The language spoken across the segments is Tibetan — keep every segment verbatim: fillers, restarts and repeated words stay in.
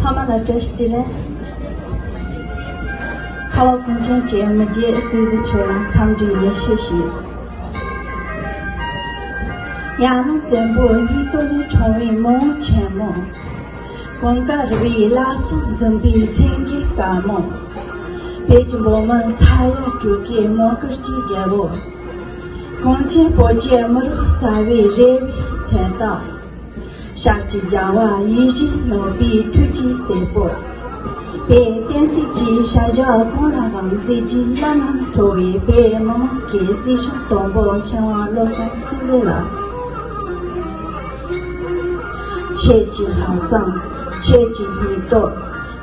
ཚང་མ་ལ་བཀྲ་ཤིས་བདེ་ལེགས། ཁ་བ་གངས་ཅན་གྱི་མི་རྗེ་སུད་སི་ཁྱོད་ལ་འཚམས་འདྲིའི་ལེགས་བཤད་ཞུ། ཡར་ལུང་བཙན་པོ་སྙིགས་དོ་ནས་འཁྲུངས་པའི་མི་དབང་ཆེན་མོ། གངས་དཀར་རི་བོའི་བླ་སྲོག་འཛིན་པའི་སེང་གེ་དཀར་མོ། བོད་ཀྱི་འབངས་མི་ས་ཡ་དྲུག་གི་མོས་གུས་ཀྱི་རྒྱལ་པོ། གངས་ཅན་བོད་ཀྱི་མི་རབས་གསར་བའི་རེ་བའི་མཚན་རྟགས། ཞབས་ཀྱི་རྒྱལ་བ་ཡིད་བཞིན་ནོར་བུའི་ཐུགས་ཀྱི་སྲས་པོ། བོད་བསྟན་སྲིད་ཀྱི་བྱ་གཞག་གང་ལའང་མཛད་རྗེས་བླ་ན་མཐོ་བའི་བོད་མི་མང་གི་སྲིད་སྐྱོང་དང་པོ་མཁས་དབང་བློ་བཟང་སེང་གེ་ལགས། ཁྱེད་ཀྱི་ལྷག་བསམ། ཁྱེད་ཀྱི་སྙིང་སྟོབས།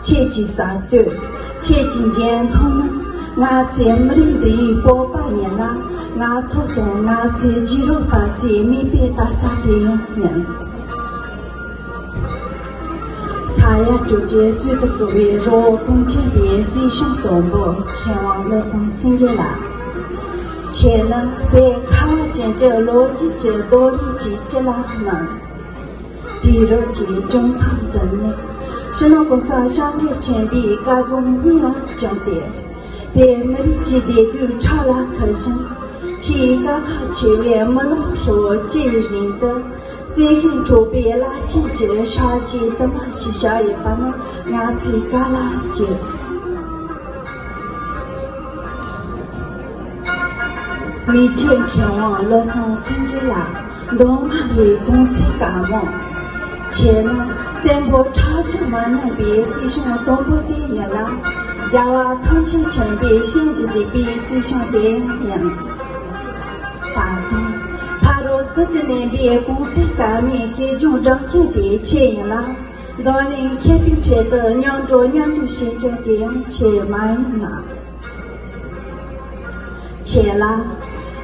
ཁྱེད་ཀྱི་གསར་གཏོད། ཁྱེད་ཀྱི་འཇོན་ཐང་ནི་ང་ཚོའི་མི་རིགས་འདིའི་སྤོབས་པ་ཡིན་ལ། ང་ཚོ་དང་ང་ཚོའི་རྗེས་ལུས་པ་ཚོའི་མིག་དཔེ་ལྟ་ས་དེ་ཡང་ཡིན། ས་ཡ་དྲུག་གི་གཙུག་ཏུ་བཀུར་བའི་རི་བོ་གངས་ཅན་པའི་སྲིད་སྐྱོང་དང་པོ་མཁས་དབང་བློ་བཟང་སེང་གེ་ལགས། ཁྱེད་ནི་བོད་ཁ་བ་ཅན་གྱི་ལོ་རྒྱུས་ཀྱི་རྡོ་རིང་གི་དཀྱིལ་ལ་སྣང་། དུས་རབས་ཀྱི་བྱང་མཚམས་དུ་གནས། སྤྱི་ནོར་གོང་ས་སྐྱབས་མགོན་ཆེན་པོའི་བཀའ་དགོངས་སྙིང་ལ་བཅངས་ཏེ། བོད་མི་རིགས་ཀྱི་བདེ་སྡུག་ཕྲག་ལ་འཁུར་བཞིན། ཆེས་དཀའ་ཁག་ཆེ་བའི་མི་ལོ་ཧྲིལ་བོ་བཅུའི་རིང་དུ། སྲིད་ཞིའི་འཁྲུག་པའི་རླབས་ཆེན་གྱི་ཤར་གྱི་དུ་མ་ཞིག་ཤར་ཡོད་པ་ནི་ང་ཚོའི་དཀའ་ལས་ཆེ། མི་རྗེ་མཁས་དབང་བློ་བཟང་སེང་གེ་ལགས། མདོ་སྔགས་པའི་གོང་ས་དཀར་མོ། ཁྱེད་ནི་བཙན་པོ་ཁྲག་རྒྱུད་མ་ཉམས་པའི་སྲིད་སྐྱོང་དང་པོ་དེ་ཡིན་ལ། རྒྱལ་བ་ཐམས་ཅད་མཁྱེན་པའི་ཞལ་གྱིས་གཟིགས་པའི་སྲིད་སྐྱོང་དེ་ཡང་ཡིན། ད་དུང་ཕ་རོལ་ཟིལ་གྱིས་གནོན་པའི་གོང་ས་དཀར་མོའི་གད་རྒྱངས་བསྒྲགས་མཁན་དེ་ཁྱེད་ཡིན་ལ། འཛམ་གླིང་ཁྱབ་པའི་ཁྲོད་དུ་མཉམ་འགྲོ་མཉམ་འདུག་བྱེད་མཁན་དེ་ཡང་ཁྱེད་མ་ཡིན་ན། ཁྱེད་ལ་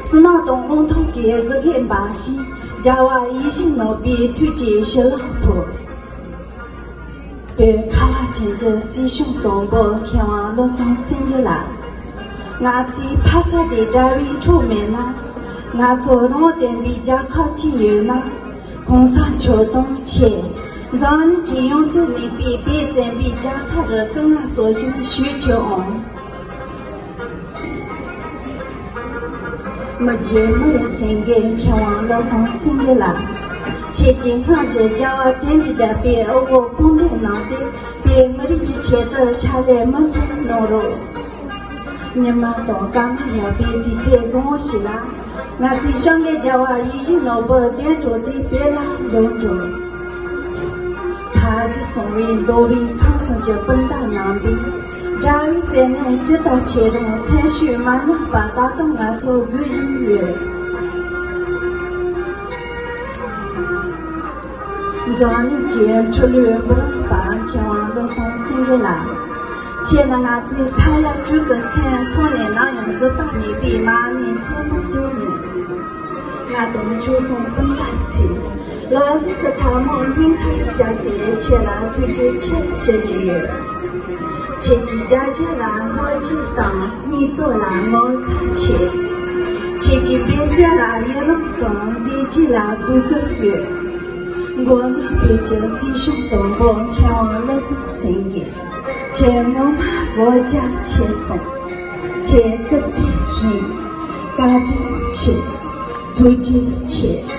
བསོད་ནམས་དང་དབང་ཐང་གི་གཟི་གོས་འབར་ཞིང་། རྒྱལ་བ་ཡིད་བཞིན་ནོར་བུའི་ཐུགས་ཀྱི་ཞལ་ལག་ཕུལ། བོད་ཁ་བ་ཅན་གྱི་སྲིད་སྐྱོང་དང་པོ་མཁས་དབང་བློ་བཟང་སེང་གེ་ལགས། ང་ཚོའི་ཕ་ས་དེ་དགྲ་བོའི་ཁྲོད་མེད་ན། ང་ཚོ་རང་བདེན་པའི་རྒྱལ་ཁབ་ཅིག་ཡོད་ན། གོང་ས་མཆོག་དང་ཁྱེད། འཛམ་གླིང་གི་ཡོངས་འཛིན་ནུས་པའི་བོད་བཙན་པོའི་རྒྱལ་ས་རུ་སྐུ་ངལ་གསོ་བཞིན་ཞུ་ཆོག་ཨང་། མི་རྗེ་མི་ཡི་སེང་གེ་མཁས་དབང་བློ་བཟང་སེང་གེ་ལགས། ཁྱེད་ཀྱིས་སྔར་བཞིན་རྒྱལ་བ་དོན་གྱི་བདག་པོའི་དབུ་འོག་དཔུང་འདེགས་གནང་སྟེ། བོད་མི་རིགས་ཀྱི་ཆེད་དུ་ཕྱག་ལས་མུ་མཐུད་གནང་རོགས། ཉི་མ་དང་སྐར་མ་ཡག་པའི་དུས་ཚོད་བཟང་བོ་ཞིག་ལ། ང་ཚོའི་སྐྱབས་མགོན་རྒྱལ་བ་ཡིད་བཞིན་ནོར་བུ་གདན་དྲངས་ཏེ་བོད་ལ་ལོག་འགྲོ། ཕ་གཞིས་གསུམ་པའི་མདོ་དབུས་ཁམས་གསུམ་གྱི་སྤུན་ཟླ་རྣམ་པས། དགྲ་བོའི་བཙན་གནོན་ཇི་ལྟར་ཆེ་རུང་སེམས་ཤུགས་མ་ཉམས་པ་ད་དུང་ང་ཚོ་སྒུག་བཞིན་ཡོད། འཛམ་གླིང་གི་འཕྲུལ་ལོའི་འབུམ་རམས་པ་མཁས་དབང་བློ་བཟང་སེང་གེ་ལགས། ཁྱེད་ནི་ང་ཚོའི་ས་ཡ་དྲུག་གི་སེམས་ཁོང་ནས་ནམ་ཡང་བཟོད་པ་མེད་པའི་མ་ཎི་མཚན་མོ་དེ་ཡིན། ང་དང་ཁྱོད་གསུམ་སྤུན་ཟླ་ཚོས་ལག་ཟུང་གི་ཐལ་མོ་སྙིང་ཁར་བཞག་སྟེ་ཁྱེད་ལ་ཐུགས་རྗེ་ཆེ་ཞུ་བཞིན་ཡོད། ཁྱེད་ཀྱི་རྒྱལ་གཞས་ལ་བསྔགས་བརྗོད་དང་སྙིང་སྟོབས་ལ་ངོ་མཚར་ཆེ། ཁྱེད་ཀྱི་འབད་བརྩོན་ལ་ཡི་རངས་དང་མཛད་རྗེས་ལ་གུས་བཀུར་ཡོད། མགོ་ནག་བོད་ཀྱི་སྲིད་སྐྱོང་དང་པོ་མཁས་དབང་བློ་བཟང་སེང་གེ། ཁྱེད་ངོ་མ་སྒོ་རྒྱ་ཆེ་སོང་། ཁྱེད་སྐུ་ཚེ་རིང་། བཀའ་དྲིན་ཆེ། ཐུགས་རྗེ་ཆེ།